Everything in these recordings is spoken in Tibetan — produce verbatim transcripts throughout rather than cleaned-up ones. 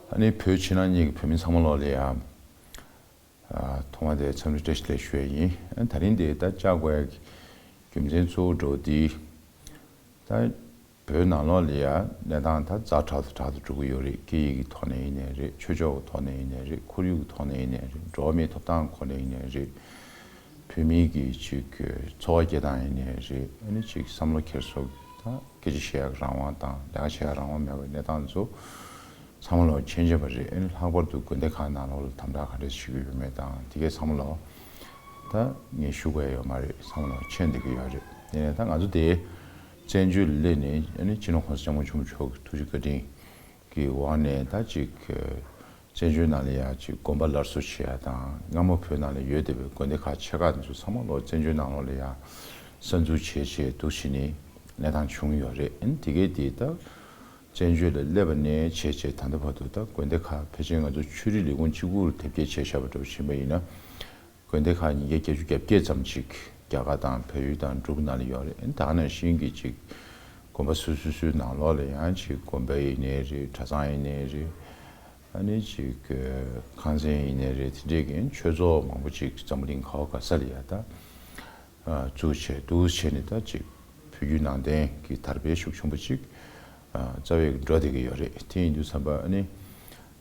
ཨ་ནི་བོད་ཕྱི་ནང་གཉིས་ཀྱི་བོད་མི་ཚང་མ་ལོག་ལ་ཡ། ཨ། ཐོག་མ་དེ་འཚམས་འདྲི་བཀྲ་ཤིས་བདེ་ལེགས་ཞུ་ཡ་ཡིན། ཨ། ད་རིང་དེ་ད་བཅར་དགོས་ཡ་གི་རྒྱུ་མཚན་གཙོ་བོ་འདྲ་བོ་དེ། ད་བོད་ནང་ལོགས་ལ་ཡ་གནས་སྟངས་ད་ཛ་དྲག་ཏུ་དྲག་ཏུ་འགྲོ་གི་ཡོད་རེད། སྐད་ཡིག་གི་ཐོག་ནས་ཡིན་ནའི་རེད། ཆོས་ཕྱོགས་ཀྱི་ཐོག་ནས་ཡིན་ནའི་རེད། ཁོར་ཡུག་གི་ཐོག་ནས་ཡིན་ནའི་རེད། འགྲོ་བ་མིའི་ཐོབ་ཐང་ཁོ་ནས་ཡིན་ནའི་རེད། བོད་མིའི་གི་ཅིག་འཚོ་བ་སྐྱེལ་སྟངས་ཡིན་ནའི་རེད། ཨ་ནི་ཅིག་བསམ་བློ་འཁྱེར་སོ་ད་སྐད་ཆ་བཤད་ཡག་རང་དབང་དང་ལས་ཀ་བྱེད་ཡག་རང་དབང་མེད་པའི་གནས་སྟངས་ཚོ་ཚང་མ་ལོག་མཁྱེན་མཁྱེན་པ་རེད། ཨ་ནི་ལྷག་པར་དུ་དགོན་སྡེ་ཁག་ནང་ལོགས་ལ་དམ་དྲག་ག་འདྲས་བྱེད་ཀྱི་ཡོད་མེད་དང་དེ་གས་ཚང་མ་ལོག་ད་ངས་ཞུ་དགོས་ཡ་ཡོད་མ་རེད། ཚང་མ་ལོག་མཁྱེན་བསྡད་ཀྱི་ཡོད་རེད། དེ་ནས་ད་ང་ཚོ་དེ་བཙན་བྱོལ་ལ་སླེབས་ནས་ཨ་ནི་སྤྱི་ནོར་༸གོང་ས་༸སྐྱབས་མགོན་ཆེན་པོ་མཆོག་གི་ཐུགས་རྗེ་བཀའ་དྲིན་གྱི་འོག་ནས་ད་ཅིག་བཙན་བྱོལ་ནང་ལ་ཡ་ཅིག་དགོན་པ་སླར་གསོ་བྱེད་ཡ་དང་སྔ་མོ་བོད་ནང་ལ་ཡོད་བསྡད་པའི་དགོན་སྡེ་ཁག་ཆེ་ཁག་དེ་ཚོ་ཚང་མ་ལོག་བཙན་བྱོལ་ནང་ལོགས་ལ་ཡ་གསར་འཛུགས་བྱས་བྱས་འདུག་བྱས་ནས་གནས་སྟངས་བྱུང་ཡོད་རེད། ཨ་ནི་དེ་གས་དེ་ད་བཙན་བྱོལ་ལ་སླེབས་པ་ནས་བྱས་བྱས་ད་ལྟ་བར་དུ་ད་དགོན་སྡེ་ཁག་ཕལ་ཆེར་ང་ཚོ་ཆོས་རིག་ལས་ཁུངས་གཅིག་པུར་དེབ་སྐྱེལ་བྱས་བཞག་པ་འདྲ་བོ་ཕྱིན་པ་ཡིན་ན། དགོན་སྡེ་ཁག་ཉིས་བརྒྱ་བརྒྱད་ཅུ་གྱ་བརྒྱད་ཙམ་ཅིག་རྒྱ་གར་དང་བལ་ཡུལ་དང་འབྲུག་ནང་ལ་ཡོད་རེད། ད་ག་ནང་བཞིན་གྱི་ཅིག་དགོན་པ་སོ་སོ་སོའི་ནང་ལོགས་ལ་ཡང་ཅིག་དགོན་པ་ཡིན་ནའི་རེད། གྲྭ་ཚང་ཡིན་ནའི་རེད། ཨ་ནི་ཅིག་ཁང་ཚན་ཡིན་ནའི་རེད། དེ་འདྲས་ཀྱི་ཆོས་ཚོགས་མང་པོ་ཅིག་འཛམ་བུ་གླིང་ག་བ་ག་ས་ལ་ཡ་ད་བཙུགས་བྱས་འདུག་བྱས་ནས་ད་ཅིག་བོད་བརྒྱུད་ནང་བསྟན་གྱི་དར་སྤེལ་ཤུགས་ཆེན་པོ་ཅིག་རྩ་བའི་འགྲོ་བསྡད་ཀྱི་ཡོད་རེད། དེ་ཡིན་དུས་ཙམ་པ་ཨ་ནི་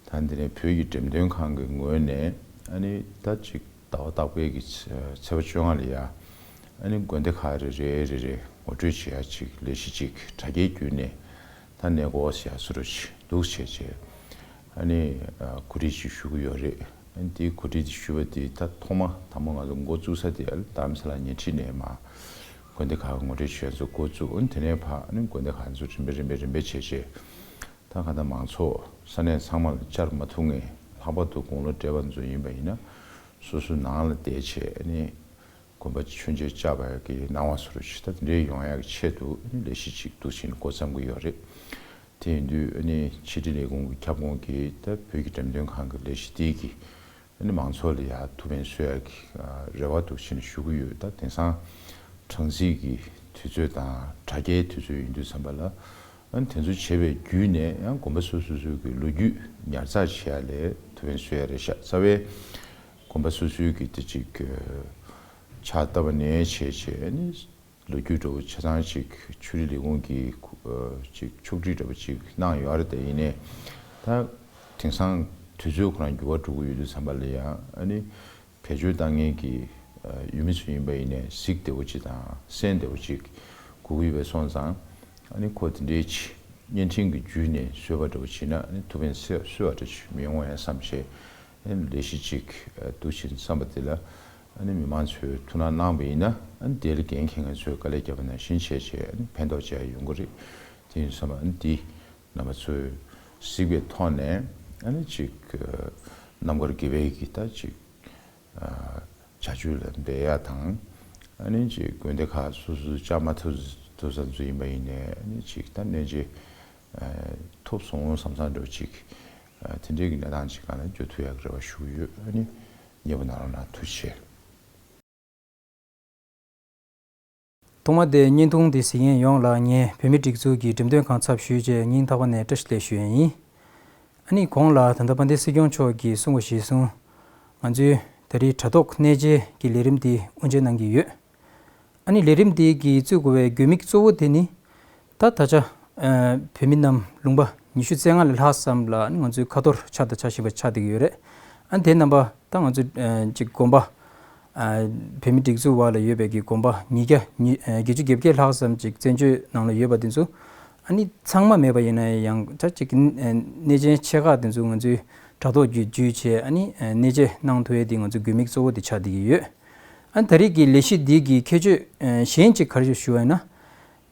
ད་འདི་ནས་བོད་ཀྱི་འགྲེམས་སྟོན་ཁང་གི་ངོས་ནས་ཨ་ནི་ད་ཅིག་ཟླ་བ་ལྟག་པའི་གི་ཚེས་པ་བཅོ་ལྔ་ལ་ཡ་ཨ་ནི་དགོན་སྡེ་ཁག་རེ་རེ་རེ་རེ་ངོ་སྤྲོད་བྱེད་ཡ་ཅིག་ལས་གཞི་ཅིག་དྲ་རྒྱའི་བརྒྱུད་ནས་ད་གནས་སྐོར་ཟེར་ཡ་སུ་རུ་ཅིག་འདུག་བྱས་བྱས་ཨ་ནི་གོ་སྒྲིག་ཅིག་ཞུ་གི་ཡོད་རེད། ཨ་ནི་དེའི་གོ་སྒྲིག་དེ་ཞུ་བ་དེ་ད་ཐོག་མ་དང་པོ་ང་ཚོ་འགོ་བཙུགས་ས་དེ་ཨ་ནི་རྡ་རམ་ས་ལ་ཉེ་འཁྲིས་ནས་མ་དགོན་སྡེ་ཁག་གི་ངོ་སྤྲོད་བྱེད་ཡ་ཚོ་འགོ་བཙུགས། ཨ་ནི་དེ་ནས་ཕར་ཨ་ནི་དགོན་སྡེ་ཁག་ཚོ་རིམ་པས་རིམ་པས་རིམ་པས་བྱས་བྱས། ད་ག་ད་མང་ཚོགས་ས་གནས་ཚང་མ་ལ་བཅར་མ་ཐུབ་མཁན། ལྷག་པར་དུ་དགུང་ལོ་བགྲེས་པ་ཚོ་ཡིན་པ་ཡིན་ན་སོ་སོ་ནང་ལ་བསྡད་བྱས་ཨ་ནི་དགོན་པ་མཆོད་མཇལ་བཅར་བ་གི་སྣང་བ་སོ་རུ་ཞིག་ད་དེ་འདྲའི་ཡོང་ཡག་གི་ཆེད་དུ་ཨ་ནི་ལས་གཞི་ཅིག་འདུག་བྱས་ནས་འགོ་བརྩམས་ཀྱི་ཡོད་རེད། དེ་ཡིན་དུས་ཨ་ནི་ཕྱི་དྲིལ་ལས་ཁུངས་ཀྱི་ཁྱབ་ཁོངས་ཀྱི་ད་བོད་ཀྱི་འགྲེམས་སྟོན་ཁང་གི་ལས་གཞི་དེ་གི་ཨ་ནི་མང་ཚོགས་ལ་ཡ་ཐུགས་ཕན་གསོས་ཡག་གི་རེ་བ་འདུག་བྱས་ནས་ཞུ་གི་ཡོད། ད་དེང་སང་གྲངས་རྩིས་ཀྱི་དུས་ཚོད་དང་དྲ་རྒྱའི་དུས་ཚོད་ཡིན་དུས་ཙམ་པ་ལ་ཨ་ནི་དེ་ཚོ་བྱས་པའི་བརྒྱུད་ནས་ཡང་དགོན་པ་སོ་སོ་སོའི་གི་ལོ་རྒྱུས་ཉར་ཚགས་བྱེད་ཡ་ལས་ཐུགས་ཕན་གསོས་ཡ་རེད་ཤག་རྩ་བའི་དགོན་པ་སོ་སོའི་གི་དེ་ཅིག་ཕྱག་བཏབ་པ་ནས་བྱས་བྱས་ཨ་ནི་ལོ་རྒྱུས་འདྲ་བོ་ཆ་ཚང་ཅིག་ཆོས་རིག་ལས་ཁུངས་ཀྱིས་ཁུ- ཨ་ཅིག་ཕྱོགས་སྒྲིག་འདྲ་བོ་ཅིག་གནང་ཡོད་རེད། དེ་ཡིན་ནའི་ད་དེང་སང་དུས་ཚོད་ཁོ་རང་འགྱུར་བ་འགྲོ་གི་ཡོད་དུས་ཙམ་པ་ལ་ཡང་ཨ་ནི་བེད་སྤྱོད་བཏང་མཁན་གྱི་ཨ་ཡུལ་མི་ཚོ་ཡིན་པ་ཡིན་ནའི་གཟིགས་བདེ་བོ་ཅིག་དང་གསན་བདེ་བོ་ཅིག་དགོས་ཀྱི་ཡོད་པ་སོང་ཙང་ཨ་ནི་ཁོ་དེ་འདྲའི་ཅིག་བརྙན་འཕྲིན་གྱི་བརྒྱུད་ནས་བཟོས་པ་འདྲ་བོ་བྱས་ན་ཨ་ནི་ཐུགས་ཕན་གསོས་པ་འདྲ་ཅིག་མི་ཡོང་བ་ཡང་བསམ་བྱས། ཨ་ནི་ལས་གཞི་ཅིག་ཨ་འདུག་བྱས་བརྩམས་པ་དེ་ལ་ཨ་ནི་མི་མང་ཚོས་ཐུགས་སྣང་གནང་བ་ཡིན་ན་ཨ་ནི་དེ་ལ་འགན་འཁྱེར་མཁན་ཚོས་དཀའ་ལས་བརྒྱབ་པ་ནང་བཞིན་བྱས་བྱས་ཨ་ནི་ཕན་ཐོགས་ཅིག་ཡོང་གི་རེད། དེ་ཡིན་ཙང་ཨ་ནི་འདི་རྣམ་པ་ཚོས་གཟིགས་པའི་ཐོག་ནས་ཨ་ནི་ཅིག་ཨ་རྣམ་དཀར་དགེ་བའི་གི་ད་ཅིག་ཨ་བྱ་སྤྱོད་ལ་འབད་ཡ་དང་ཨ་ནི་ཅིག་དགོན་སྡེ་ཁག་སོ་སོ་བཅར་མ་ཐུབ་ཐུབ་ས་ཚོ་ཡིན་པ་ཡིན་ནའི་ཨ་ནི་ཅིག་ད་གནས་མཇལ་ཨ་ཐུབ་སོང་བསམ་བསམ་འདྲ་བོ་ཅིག་ཨ་དེ་འདྲའི་གི་གནས་སྟངས་ཅིག་སྒང་ལ་འགྱུར་ཐུབ་ཡག་གི་རེ་བ་ཞུ་གི་ཡོད། ཨ་ནི་མཉེས་པོ་གནང་རོགས་གནང་། ཐུགས་རྗེ་ཆེ། ཐོག་མ་དེ་བརྙན་ཐུང་འདི་གཟིགས་མཁན་ཡོངས་ལ་ངས་བོད་མིའི་སྒྲིག་འཛུགས་ཀྱི་འགྲེམས་སྟོན་ཁང་ཚབ་ཞུས་བྱས་སྙིང་ཐག་པ་ནས་བཀྲ་ཤིས་བདེ་ལེགས་ཞུ་ཡས་ཡིན། ཨ་ནི་གོང་ལ་ད་ལྟ་དཔལ་ལྡན་སྲིད་སྐྱོང་མཆོག་གིས་གསུངས་པ་གཞིར་བཟུང་། ང་ཚོའི་ད་རེས་དྲ་ཐོག་གནས་མཇལ་གྱི་ལས་རིམ་འདི་དབུ་འབྱེད་གནང་གི་ཡོད། ཨ་ནི་ལས་རིམ་འདི་གི་བཙུགས་དགོས་པའི་དགོས་དམིགས་གཙོ་བོ་དེ་ནི། ད་ད་ཆ་ཨ་བོད་མི་རྣམས་ལུང་པ་ཉི་ཤུ་རྩ་ལྔ་ལས་ལྷག་ཙམ་ལ་ཨ་ནི་ང་ཚོའི་ཁ་ཐོར་ཆགས་དང་ཆགས་བཞིན་པ་ཆགས་བསྡད་ཀྱི་ཡོད་རེད། ཨ་ནི་དེ་རྣམ་པ་ད་ང་ཚོ་ཨ་ཅིག་དགོན་པ། ཨ་བོད་མི་སྒྲིག་འཛུགས་བར་ལ་ཡོད་པའི་གི་དགོན་པ་ཉིས་བརྒྱ་ཉི་ཨ་བརྒྱད་ཅུ་གྱ་བརྒྱད་ལྷག་ཙམ་ཅིག་བཙན་བྱོལ་ནང་ལ་ཡོད་པ་དེ་ཚོ་ཨ་ནི་ཚང་མ་མེད་པ་ཡིན་ན་ཡང་ད་ཅིག་གི་ཨ་གནས་ཆེན་ཆེ་ཁག་དེ་ཚོ་ང་ཚོའི་དྲ་ཐོག་བརྒྱུད་བརྒྱུད་བྱས་ཨ་ནི་ཨ་གནས་མཇལ་གནང་ཐུབ་ཡས་དེ་ང་ཚོའི་དགོས་དམིགས་གཙོ་བོ་དེ་ཆགས་བསྡད་ཀྱི་ཡོད། ཨ་ནི་ད་རེས་ཀྱི་ལས་གཞི་འདི་གི་ཁྱད་ཆོས་ཨ་གཞན་ཅིག་ག་རེ་ཞུ་བ་ཡིན་ན།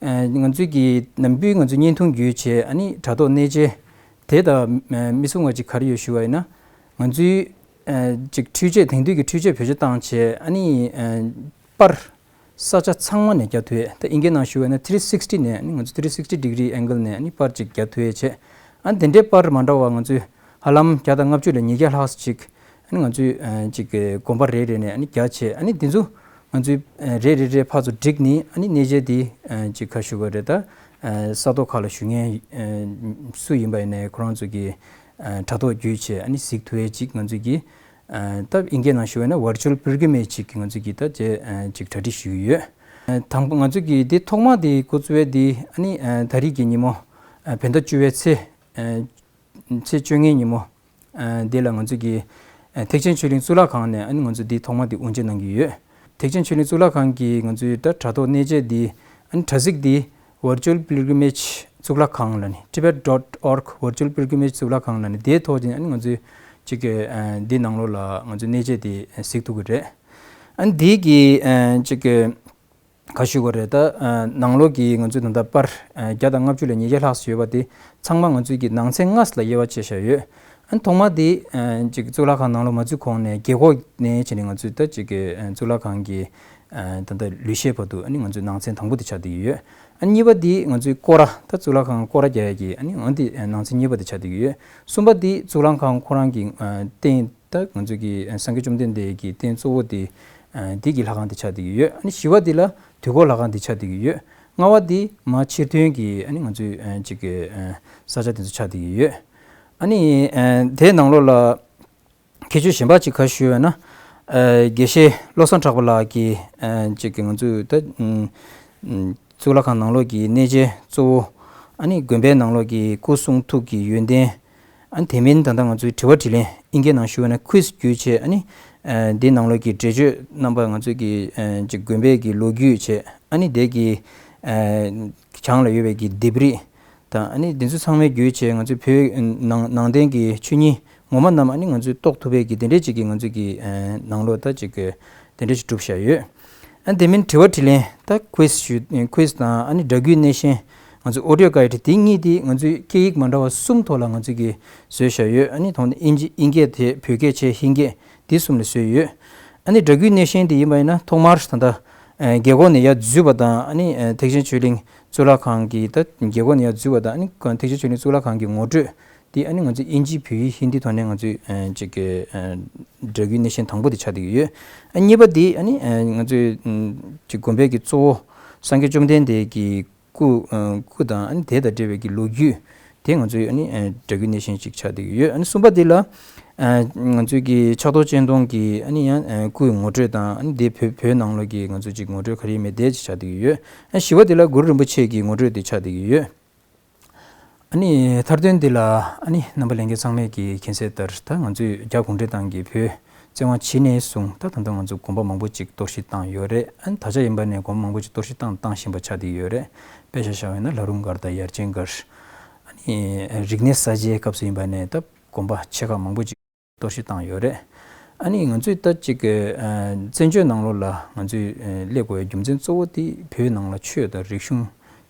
ཨ་ང་ཚོའི་གི་ནམ་རྒྱུན་ང་ཚོའི་བརྙན་ཐུང་བརྒྱུད་བྱས་ཨ་ནི་དྲ་ཐོག་གནས་མཇལ་དེ་དང་ཨ་མི་མཚུངས་པ་ཅིག་ག་རེ་ཡོད་ཞུ་བ་ཡིན་ན། ང་ཚོའི་ཨ་ཅིག་འཕྲུལ་ཆས་དེང་དུས་ཀྱི་འཕྲུལ་ཆས་བེད་སྤྱོད་བཏང་བྱས་ཨ་ནི་ཨ་པར་ས་ཆ་ཚང་མ་ནས་རྒྱག་ཐུབ་ཡས། ད་ཨིན་སྐད་ནང་ཞུ་བ་ཡིན་ན་ཐི་རི་སིག་སི་ཊི་ནས་ཨ་ནི་ང་ཚོ་ཐི་རི་སིག་སི་ཊི་ཌི་གི་རི་ཨེང་གལ་ནས་ཨ་ནི་པར་ཅིག་རྒྱག་ཐུབ་ཡས་བྱས། ཨ་ནི་དེ་འདྲའི་པར་མ་འདྲ་བ་ང་ཚོའི་ཧ་ལམ་བརྒྱ་དང་ལྔ་བཅུ་ལས་ཉིས་བརྒྱ་ལྷག་ཅིག་ཨ་ནི་ང་ཚོས་ཨ་ཅིག་གི་དགོན་པ་རེ་རེ་ནས་ཨ་ནི་རྒྱག་བྱས་ཨ་ནི་དེ་ཚོ་ང་ཚོས་ཨ་རེ་རེ་རེ་ཕར་ཚུར་བསྒྲིགས་ནས་ཨ་ནི་གནས་མཇལ་འདི་ཨ་ཅིག་ག་ཞུ་དགོས་རེད། ད་ཨ་ས་ཐོག་ཁག་ལ་བཞུགས་མཁན་ཨ་སུ་ཡིན་པ་ཡིན་ནའི་ཁོ་རང་ཚོ་གི་ དྲ་ཐོག་བརྒྱུད་བྱས་ཨ་ནི་གཟིགས་ཐུབ་ཡས་ཅིག་ང་ཚོས་ཀྱི་ད་ཨིན་སྐད་ནང་ཞུ་བ་ན་virtual pilgrimage ཅིག་ང་ཚོས་ཀྱི་ད་ཅིག་གྲ་སྒྲིག་ཞུས་ཡོད། དང་པོ་ང་ཚོས་ཀྱི་འདི་ཐོག་མ་འདི་འགོ་བཙུགས་པའི་འདི་ཨ་ནི་ད་རེས་ཀྱི་ཉིན་མོ་བོད་ཟླ་བཅུ་པའི་ཚེས་ཚེས་བཅོ་ལྔའི་ཉིན་མོ། ཨ་འདི་ལ་ང་ཚོས་ཀྱི་ཨ་ཐེག་ཆེན་ཆོས་གླིང་གཙུག་ལག་ཁང་ནས་ཨ་ནི་ང་ཚོས་འདི་ཐོག་མ་འདི་དབུ་འབྱེད་གནང་གི་ཡོད། ཐེག་ཆེན་ཆོས་གླིང་གཙུག་ལག་ཁང་གི་ང་ཚོའི་ད་དྲ་ཐོག་གནས་མཇལ་འདི་ཨ་ནི་དྲ་ཚིགས་འདི་virtual pilgrimage གཙུག་ལག་ཁང་ལ་ནི་tibet dot org virtual pilgrimage གཙུག་ལག་ཁང་ལ་ནི་དེའི་ཐོག་ནས་ཨ་ནི་ང་ཚོས་ཅིག་གི་ཨ་འདི་ནང་ལོགས་ལ་ང་ཚོས་གནས་མཇལ་འདི་གཟིགས་ཐུབ་ཀྱི་རེད། ཨ་ནི་འདི་གི་ཨ་ཅིག་གི་ག་ཞུ་དགོས་རེད་ད། ཨ་ནང་ལོགས་ཀྱི་ང་ཚོའི་ད་ལྟ་པར་ཨ་བརྒྱ་དང་ལྔ་བཅུ་ལས་ཉིས་བརྒྱ་ལྷག་ཙམ་ཡོད་པ་དེ་ཚང་མ་ང་ཚོའི་གི་ནང་ཚན་ལྔ་ཙམ་ལ་དབྱེ་བ་ཕྱེ་བཞག་ཡོད། ཨ་ཐོག་མ་དེ་ཨ་ཅིག་གཙུག་ལག་ཁང་ནང་ལོགས་མ་འཛུལ་གོང་ནས་རྒྱལ་སྒོ་ནས་བྱས་ནས་ང་ཚོའི་ད་ཅིག་གི་ཨ་གཙུག་ལག་ཁང་གི་ཨ་ད་ལྟ་ལུས་ཤེལ་བར་དུ་ཨ་ནི་ང་ཚོའི་ནང་ཚན་དང་པོ་དེ་ཆགས་བསྡད་ཀྱི་ཡོད། ཨ་གཉིས་པ་དེ་ང་ཚོའི་སྐོར་ར་ད་གཙུག་ལག་ཁང་སྐོར་ར་རྒྱག་ཡ་གི་ཨ་ནི་ང་དེ་ནང་ཚན་གཉིས་པ་དེ་ཆགས་བསྡད་ཀྱི་ཡོད། གསུམ་པ་དེ་གཙུག་ལག་ཁང་ཁོ་རང་གི་ཨ་རྟེན། ད་ང་ཚོ་གི་སངས་རྒྱས་བཅོམ་ལྡན་འདས་ཀྱི་རྟེན་གཙོ་བོ་དེ་འདི་གི་ལྷ་ཁང་དེ་ཆགས་བསྡད་ཀྱི་ཡོད། ཨ་ནི་བཞི་པ་འདི་ལ་དུས་འཁོར་ལྷ་ཁང་དེ་ཆགས་བསྡད་ཀྱི་ཡོད། ལྔ་པ་འདི་མར་ཕྱིར་ཐོན་གྱི་ཨ་ནི་ང་ཚོའི་ཅིག་གི་ས་ཆ་དེ་ཚོ་ཆགས་བསྡད་ཀྱི་ཡོད། ཨ་ནི་དེའི་ནང་ལོགས་ལ་ཁྱད་ཆོས་གཞན་པ་ཅིག་ག་ཞུ་ཡོད་ན། དགེ་བཤེས་བློ་བཟང་གྲགས་པ་ལགས་ཀྱིས་ཅིག་གི་ང་ཚོའི་ད་གཙུག་ལག་ཁང་ནང་ལོགས་ཀྱི་གནས་མཇལ་གཙོ་བོ། ཨ་ནི་དགོན་པའི་ནང་ལོགས་ཀྱི་སྐུ་གསུང་ཐུགས་ཀྱི་ཡོན་ཏན། ཨ་ནི་དེ་མིན་ད་ལྟ་ང་ཚོའི་དྲི་བ་དྲིས་ལན་ཨིན་སྐད་ནང་ཞུ་བ་ན་quiz བརྒྱུད་བྱས་ཨ་ནི་ཨ་འདི་ནང་ལོགས་ཀྱི་འགྲེལ་བརྗོད་རྣམ་པ་ང་ཚོའི་གི་ཨ་ཅིག་དགོན་པའི་གི་ལོ་རྒྱུས་བྱས་ཨ་ནི་དེ་གི་ཨ་གྱང་ལ་ཡོད་པའི་གི་ལྡེབས་རིས་དང་ཨ་ནི་འདི་ཚོ་ཚང་མའི་བརྒྱུད་བྱས་ང་ཚོའི་བོད་ནང་ནང་བསྟན་གྱི་ཆོས་ཉིད་ངོ་མ་རྣམས་ཨ་ནི་ང་ཚོས་རྟོགས་ཐུབ་པའི་གི་དེ་འདྲའི་ཅིག་གི་ང་ཚོའི་གི་ཨ་ནང་ལོགས་ད་ཅིག་གི་དེ་འདྲ་ཞིག་གྲུབ་བཞག་ཡོད། ཨ་དེ་མིན་དྲི་བ་དྲིས་ལན་ད་quiz ཞུ་quiz དང་ཨ་ནི་སྒྲ་བསྒྱུར་སྣེ་ཤན་ང་ཚོའི་audio guide དེ་གཉིས་དེ་ང་ཚོའི་སྐད་ཡིག་མ་འདྲ་བ་གསུམ་ཐོག་ལ་ང་ཚོས་ཀྱི་བཟོས་བཞག་ཡོད། ཨ་ནི་ཐོག་ནས་ཨིན་ཇི་ཨིན་སྐད་དེ་བོད་སྐད་བྱས་ཧིན་སྐད་དེ་གསུམ་ལ་བཟོས་ཡོད། ཨ་ནི་སྒྲ་བསྒྱུར་སྣེ་ཤན་དེ་ཡིན་པ་ཡིན་ན་ཐོག་མར་ད་ལྟ་ཨ་རྒྱལ་སྒོ་ནས་ཡར་འཛུལ་བ་དང་ཨ་ནི་ཨ་ཐེག་ཆེན་ཆོས་གླིང་གཙུག་ལག་ཁང་གི་ད་རྒྱལ་སྒོ་ནས་ཡར་འཛུལ་བ་དང་ཨ་ནི་ཐེག་ཆེན་ཆོས་གླིང་གཙུག་ལག་ཁང་གི་ངོ་སྤྲོད། དེ་ཨ་ནི་ང་ཚོས་ཨིན་ཇི་བོད་ཡིག་ཧིན་དི་ཐོག་ནས་ང་ཚོས་ཨ་ཅིག་གི་ཨ་སྒྲ་བསྒྱུར་སྣེ་ཤན་དང་པོ་དེ་ཆགས་བསྡད་ཀྱི་ཡོད། ཨ་གཉིས་པ་དེ་ཨ་ནི་ཨ་ང་ཚོས་ཨ་ཅིག་དགོན་པའི་གི་གཙོ་བོ་སངས་རྒྱས་བཅོམ་ལྡན་འདས་ཀྱི་སྐུ་ཨ་སྐུ་དང་ཨ་ནི་དེ་དང་འབྲེལ་བའི་གི་ལོ་རྒྱུས་དེ་ང་ཚོས་ཨ་ནི་ཨ་སྒྲ་བསྒྱུར་སྣེ་ཤན་ཅིག་ཆགས་བསྡད་ཀྱི་ཡོད། ཨ་ནི་གསུམ་པ་དེ་ལ་ཨ་ང་ཚོས་ཀྱི་ཕྱག་རྡོར་སྤྱན་སྟོང་གི་ཨ་ནི་ཡང་ཨ་སྐུའི་ངོ་སྤྲོད་དང་ཨ་ནི་དེ་བོད་བོད་ནང་ལོགས་ཀྱི་ང་ཚོས་ཅིག་ངོ་སྤྲོད་ག་རེ་ཡིན་མིན་དེ་ཅིག་ཆགས་བསྡད་ཀྱི་ཡོད། ཨ་བཞི་པ་དེ་ལ་གུ་རུ་རིན་པོ་ཆེ་གི་ངོ་སྤྲོད་དེ་ཆགས་བསྡད་ཀྱི་ཡོད། ཨ་ནི་མཐར་དོན་འདི་ལ་ཨ་ནི་རྣམ་པ་ལྷན་རྒྱས་ཚང་མས་ཀྱིས་མཁྱེན་གསལ་ལྟར་ད་ང་ཚོས་རྒྱ་གུང་ཁྲན་ཏང་གིས་བོད་བཙན་དབང་བྱས་ནས་བཟུང་ད་ད་ལྟ་ང་ཚོ་དགོན་པ་མང་པོ་ཅིག་གཏོར་བཤིག་བཏང་ཡོད་རེད། ཨ་ནི་ད་ཆ་ཡིན་པ་ནས་དགོན་པ་མང་པོ་ཅིག་གཏོར་བཤིག་བཏང་བཏང་བཞིན་པ་ཆགས་བསྡད་ཡོད་རེད། དཔེ་ཆ་བཞག་པ་ཡིན་ན་ལྷ་རུང་སྒར་དང་ཡར་ཆེན་སྒར། ཨ་ནི་རིག་གནས་གསར་བརྗེའི་སྐབས་སུ་ཡིན་པ་ནས་ད་དགོན་པ་ཆེ་ཁག་མང་པོ་ཅིག་གཏོར་བཤིག་བཏང་ཡོད་རེད། ཨ་ནི་ང་ཚོས་ད་ཅིག་གི་ཨ་བཙན་བྱོལ་ནང་ལོགས་ལ་ང་ཚོས་ཨ་སླེབས་དགོས་པའི་རྒྱུ་མཚན་གཙོ་བོ་དེ་བོད་ནང་ལ་ཆོས་དང་རིག་གཞུང་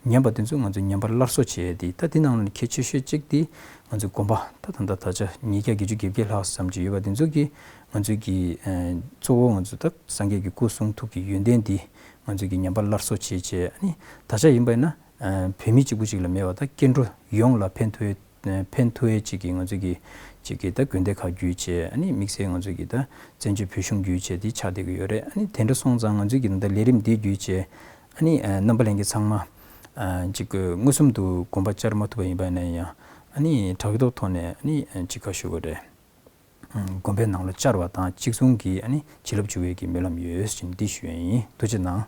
ཉམས་པ་དེ་ཚོ་ང་ཚོས་ཉམས་པ་སླར་གསོ་བྱེད་ཡས་དེ། ད་དེ་ནང་ལ་གལ་ཆེ་ཤོས་གཅིག་དེ་ང་ཚོའི་དགོན་པ་ད་ད་ད་ད་ཆ་ཉིས་བརྒྱ་བརྒྱད་ཅུ་གྱ་བརྒྱད་ལྷག་ཙམ་ཅིག་ཡོད་པ་དེ་ཚོ་གིས་ང་ཚོས་ཀྱི་ཨ་གཙོ་བོ་ང་ཚོ་ད་སངས་རྒྱས་ཀྱི་སྐུ་གསུང་ཐུགས་ཀྱི་ཡོན་ཏན་དེ་ང་ཚོས་ཀྱི་ཉམས་པ་སླར་གསོ་བྱེད་བྱས། ཨ་ནི་ད་ཆ་ཡིན་པ་ཡིན་ན་ཨ་བོད་མི་གཅིག་པུ་གཅིག་ལ་མེད་པ་ད་སྐྱེ་འགྲོ་ཡོངས་ལ་ཕན་ཐོགས་ཡས་ཕན་ཐོགས་ཡས་ཅིག་གི་ང་ཚོས་ཀྱི་ཅིག་གི་ད་དགོན་སྡེ་ཁག་བརྒྱུད་བྱས། ཨ་ནི་དམིགས་བསལ་ང་ཚོས་ཀྱི་ད་བཙན་བྱོལ་བོད་གཞུང་བརྒྱུད་བྱས་དེ་ཆགས་བསྡད་ཀྱི་ཡོད་རེད། ཨ་ནི་དེ་འདྲ་སོང་ཙང་ང་ཚོས་ཀྱི་ད་ལས་རིམ་འདི་བརྒྱུད་བྱས་ཨ་ནི་ཨ་རྣམ་པ་ལྷན་རྒྱས་ཚང་མ་ཨ་ཅིག་གི་མངོན་སུམ་དུ་དགོན་པ་བཅར་མ་ཐུབ་པ་ཡིན་པ་ཡིན་ན་ཡང་ཨ་ནི་དྲ་ཐོག་ཐོག་ནས་ཨ་ནི་ཨ་ཅིག་ག་ཞུ་དགོས་རེད། ཨ་དགོན་པའི་ནང་ལ་བཅར་བ་དང་གཅིག་མཚུངས་ཀྱིས་ཨ་ནི་བྱིན་རླབས་འཇུག་པའི་གི་སྨོན་ལམ་ཡོད་ཅེས་འདི་ཞུ་ཡ་ཡིན། ཐུགས་རྗེ་གནང་།